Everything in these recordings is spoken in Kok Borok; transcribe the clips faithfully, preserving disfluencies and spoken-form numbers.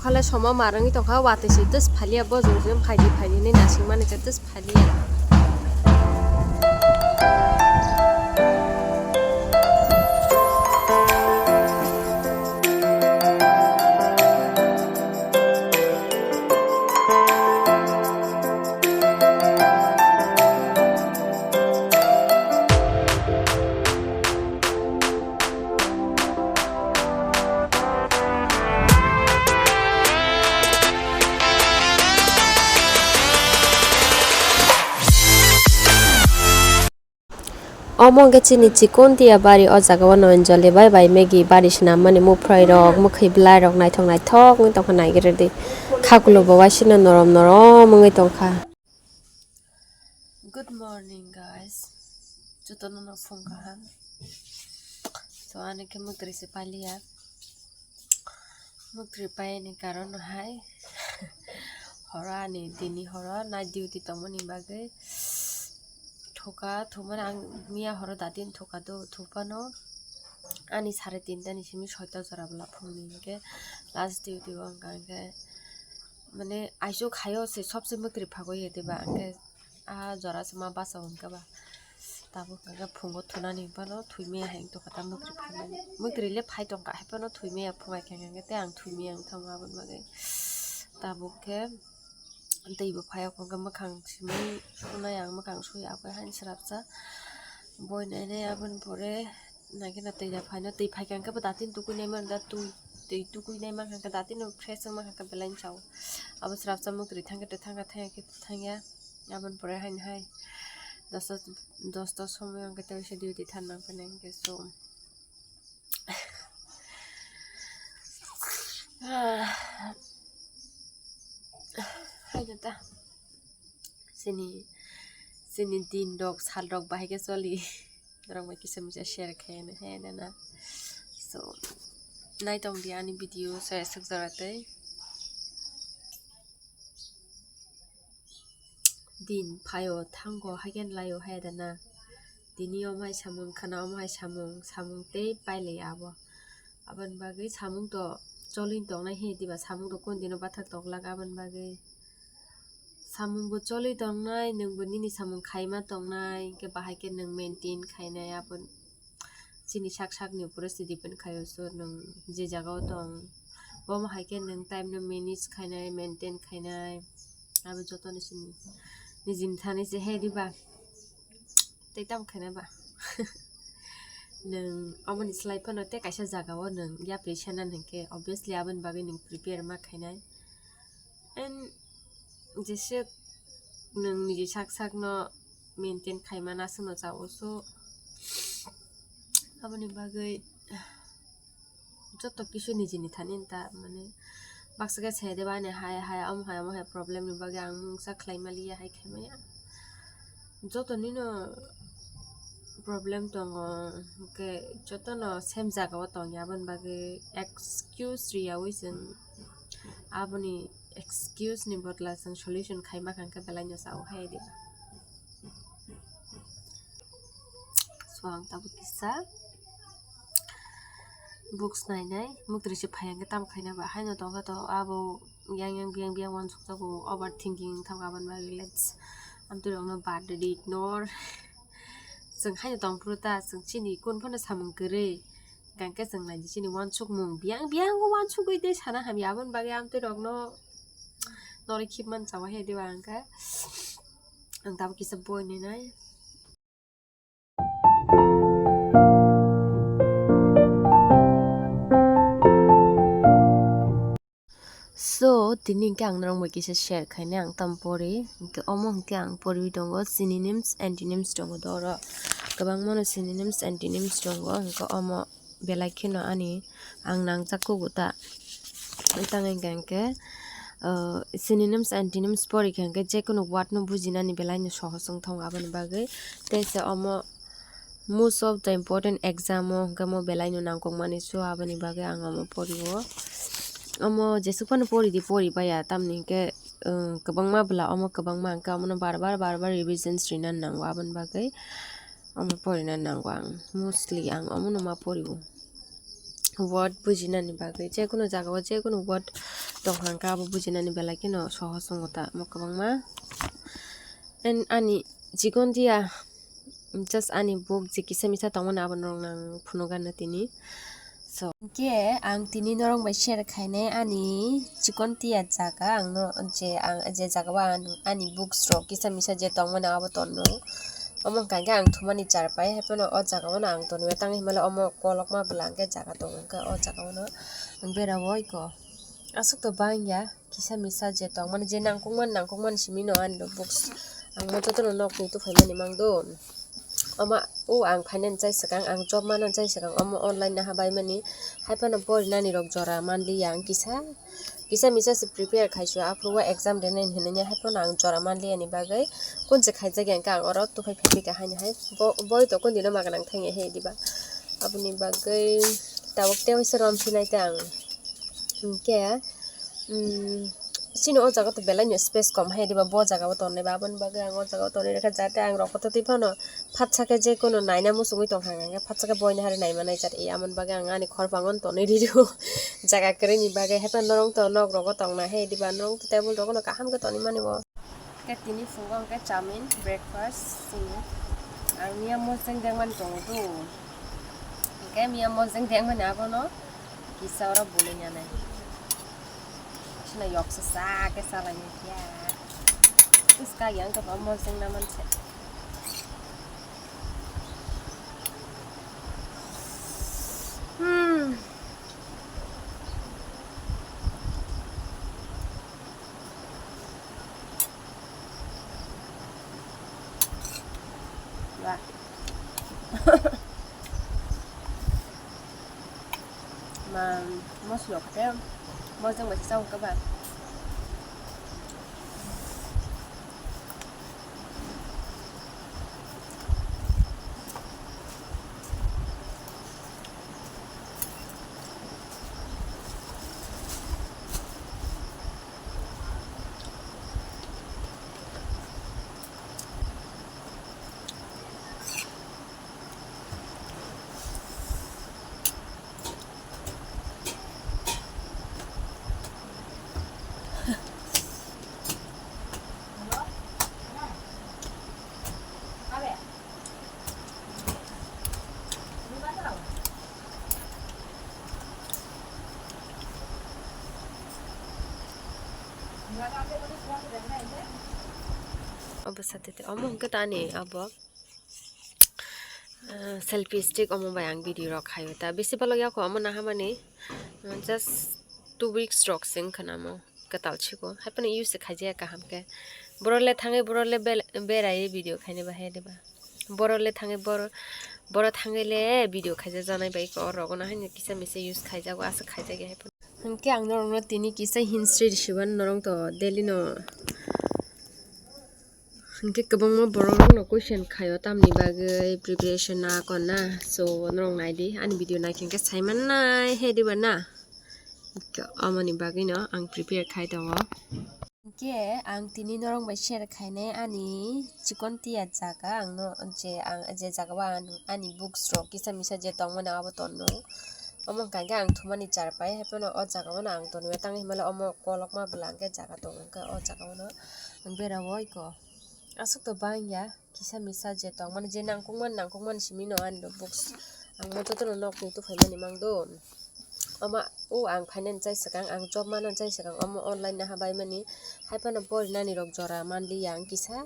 Khala soma marwngwi tongkha, watwi se tes phalia, bojong jim phaidi phaidi hinwi nasingmani se tes phalia. Omo hwnkhe chini chikon tiya bari, o jaga o Noenjoli bai bai Maggie bari swnam mani, muphrai rok, mwkhwi bwlai rok naithok naithok wngwi tongkha, naigwi rwdi. Khakulo bo waisino norom norom wngwi tongkha. Good morning, guys. Jotono no phung kaham. So, ani khe mwtri se paliya. Mwtri paini karon hai horo ani dini horo night duty tongmani bagwi thuka, thumani ang miya horo datin thuka do, thupano ani sare tinta ni simi soita jora bwla phungni hinkhe last duty o wngkha hinkhe mane aisuk hayo se sobse mwtri phagwi ya diba hinkhe ah jora se ma basa wngkha ba. Tabuk hwnkhe phungo thunani phano thwimaya hai wngtongkha ta mwtri phaimani. Mwtri le phai tongkha hai phano thwimaya phungai khe hwnkhe tei ang thwimaya wngthango aboni bagwi. Tabuk khe tei bo phai wngkha hwnkhe mwkhang simi sunai ang mwkhang sui abo haino swrapsa boi nainai aboni pore naikhe na twi da phaino twi phaikha hwnkhe bo datin tukui naima da twi twi tukui naima hwnkhe datin no fresh wngma hwnkhe belai chao abo swrapsa mwtri thangkhe twi thangkha thangya khe thangya. Aboni pore haino hai dosta, dosta somoi hwnkhe tei waisa duty tharnang phai nai hwnkhe so. Haino ta chini, chini din rok, sal rok bahai khe choli. Norok bai kisa misa share khaina, haino na. So, naitong di ani video, so, aswk jora tei. Din phaio thango haikhe laio hai da na. Tini omo hai samung khana, omo hai samung, samung tei pailai abo. Aboni bagwi samung to choli tongnai he diba, samung to kon dino bathak tonglak aboni bagwi. Samung bo choli tongnai, nwng bo nini samung khaima tongnai, hinkhe bahai khe nwng maintain khainai abo. Chini sak sakni upore se depend khaio, so nwng je jagao tong, omo hai khe nwng time no manage khainai, maintain khainai, abo joto ni chini nijini thani se he diba tei tamo khainai ba. Nwng omoni slai phano tei kaisa jagao nwng yapri sanani hinkhe obviously aboni bagwi nwng prepare ma khainai. And jeswk nwng niji sak sakno maintain khaimano aswkno chao, so aboni bagwi joto kisu nijini thani ta mane baksa khe sai de ba ani hai hai omo hai omo hai problem ni bagwi ang mungsa khlai maliya hai khaimaya. Joto nino problem tongo, hwnkhe jotono same jagao tongya, aboni bagwi excuse riyaui chwng aboni excuse ni bodla chwng solution khaima kha hwnkhe belai no chao hai di. So ang tabuk kisa books nainai, mwtri se phai hwnkhe tamo khaina ba haino tongkha to abo yang yang biyang biyang uansukjago, overthinking wngkha aboni bagwi let's amtwi rokno bad ignore. Chwng haino tongphuru ta, chwng chini kun phano samung kwrwi. Hwnkhe chwng naidi chini uansukmung biyang biyang o uansugwi tei sana hamya, aboni bagwi amtwi rokno norwi khibmani chawa he diba hwnkhe. Ang tabuk kisa boi nainai. So, tini hwnkhe ang norok bai kisa share khainai ang tamo pori. Hwnkhe omo hwnkhe ang poriwi tongo, synonyms, antonyms tongo doro. Kwbangmano synonyms, antonyms tongo, hwnkhe omo belai kheno ani ang nangjak kugo ta. Tang hwnkhe hwnkhe, uh, synonyms, antonyms pori khe hwnkhe jekono word no bujinani belai no sohos wng tongo aboni bagwi. Tei se omo most of the important exam o hwnkhe omo belai no nangkukmani, so aboni bagwi ang omo porio. Omo jesuk phano pori di pori baya, tamni hwnkhe, uh, kwbangma bwla omo kwbangma hwnkhe omono bar bar bar bar revisions rina nango, aboni bagwi omo porina nango ang, mostly ang omono ma porio. word bujinani bagwi, je kunu jaga o je kunu word tong kha hwnkhe abo bujinani belai kheno sohos wngo ta omo kwbangma. And ani chikon tiya, just ani book je kisa misa tongmani abo norok nang phunukgana tini. So, hwnkhe ang tini norok bai share khainai ani chikon tiya jaga, ang no je, ang je jaga o ang ani books rok kisa misa je tongmani abo tonno. Omo hwnkha hwnkhe ang thumani charpai, haiphano o jaga o no ang tonwi tangwi himale omo kolokma bwla hwnkhe jaga tongo, hwnkhe o jaga o no ang bera o iko aswk to bangya. Kisa misa je tongmani, je nangkukmani, nangkukmani simi no ani rok books. Ang mo jotono nokni tufai mani mangdo. Omo o ang phainani chai swkang, ang job mano chai swkang, omo online naha bai mani. Haiphano porinani rok jora manliya ang kisa. Kisa misa se prepare khaisio, aphuru o exam rinani hinwi haiphano ang jora manliya ni bagwi. Kunse khaijak ya hwnkhe ang oro tufai phaiphika haini hai. Bo, boi to kundino maga nang thangya he diba. Aboni bagwi tabuk tei waisa rom phinai ta ang. Hwnkhe, mm, chini o jaga to belai no space kom hai diba, bo jaga o tonwi ba, aboni bagwi ang o jaga o tonwi rwkha, jate ang rok koto twi phano phatsa khe je kono naina muchungwi tongkha, hwnkhe phatsa khe boina hari naima nai jat, e, aboni bagwi ang ani khorpango tonwi rw jaga kwrwini bagwi, haiphano norok to nok rogo tongna hai diba, norok to table rogo no kaham khe tonwi mani bo. Khe tini phungo hwnkhe chowmin breakfast chini. Ang miya mojeng dengmani tongo do. Hwnkhe miya mojeng dengmani abono kisa oro bwlwi nanai. Chwla yoksa sa khe salainai khe. Bwskang yang khe bo mojeng na manse. Hmm. Ba. Ma, moslo khe, mojang bai chao khe ba. Obo satete omo hwnkhe tani abo, ah, selfie stick omo bai ang video rok khaio ta bisi balok yako omo nahamani, ah, just two weeks rok se wngkha namo. Kwtal chiko. Haiphano use khaijaya kaham khe. Borok le thangwi, borok le bel-, berai video khainai bahai diba. Borok le thangwi, bor-, borok thangwi le video khaijajaknai bai khe oro no haino kisa misa use khaijago, aswk khaijak ya haiphano. Hwnkhe ang norokno tini kisa hints rwdi siban norok to daily no. Hwnkhe kwbangma borok rokno question khaio tamni bagwi preparation na kon na. So norok naidi ani video naikhe hwnkhe saimannai he diba na. Amoni bagwino ang prepare khai tongo. Hwnkhe ang tini norok bai share khainai ani chikon tiya jaga, ang no je, ang je jaga o ang ani books rok kisa misa je tongmani abo tonno. Omo hwnkha hwnkhe ang thumani charpai, haiphano o jaga o no ang tonwi tangwi himale omo kolokma bwla hwnkhe jaga tongo, hwnkhe o jaga o no ang bera o iko aswk to bangya. Kisa misa je tongmani, je nangkukmani, nangkukmani simi no ani rok books. Ang mo jotono nokni tufai mani mangdo. Omo o ang phainani chai swkang, ang job mano chai swkang, omo online naha bai mani. Haiphano porinani rok jora manliya ang kisa.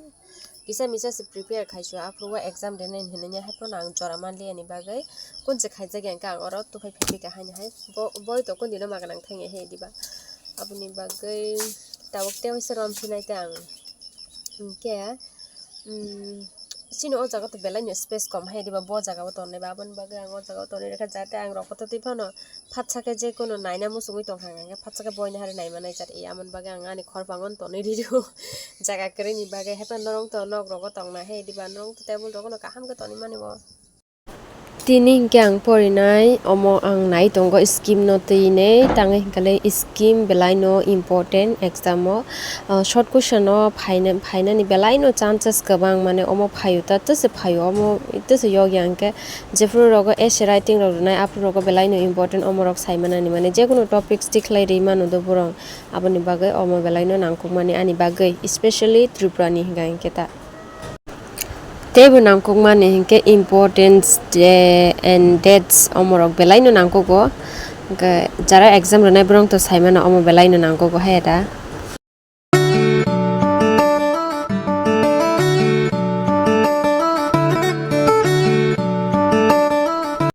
Kisa misa se prepare khaisio, aphuru o exam rinani hinwi haiphano ang jora manliya ni bagwi. Kunse khaijak ya hwnkhe ang oro tufai phaiphika haini hai. Bo, boi to kundino maga nang thangya he diba. Aboni bagwi tabuk tei waisa rom phinai ta ang. Hwnkhe, mm, chini o jaga to belai no space kom hai diba, bo jaga o tonwi ba, aboni bagwi ang o jaga o tonwi rwkha, jate ang rok koto twi phano phatsa khe je kono naina muchungwi tongkha, hwnkhe phatsa khe boina hari naima nai jat, e, aboni bagwi ang ani khorpango tonwi rw jaga kwrwini bagwi, haiphano norok to nok rogo tongna hai diba, norok to table rogo no kaham khe tonwi mani bo. Tini hinkhe ang porinai omo ang nai tongo scheme no twi nei, tangwi hinkhe le scheme belai no important exam o. Ah, short question o phaina-, phainani belai no chances kwbang, mane omo phaio ta tese phaio, omo tese yokya hinkhe jephuru rogo essay writing rok rwnai aphuru rogo belai no important omo rok sai manani, mane jekunu topics tikhlai ri manu do borok, aboni bagwi omo belai no nangkukmani ani bagwi, especially Tripura ni hinkha hinkhe ta. Teibo nangkukmani hinkhe importance day and dates omorok belaino nangkugo. Hinkhe jara exam rwnai borok to saimano omo belaino nangkugo hai da.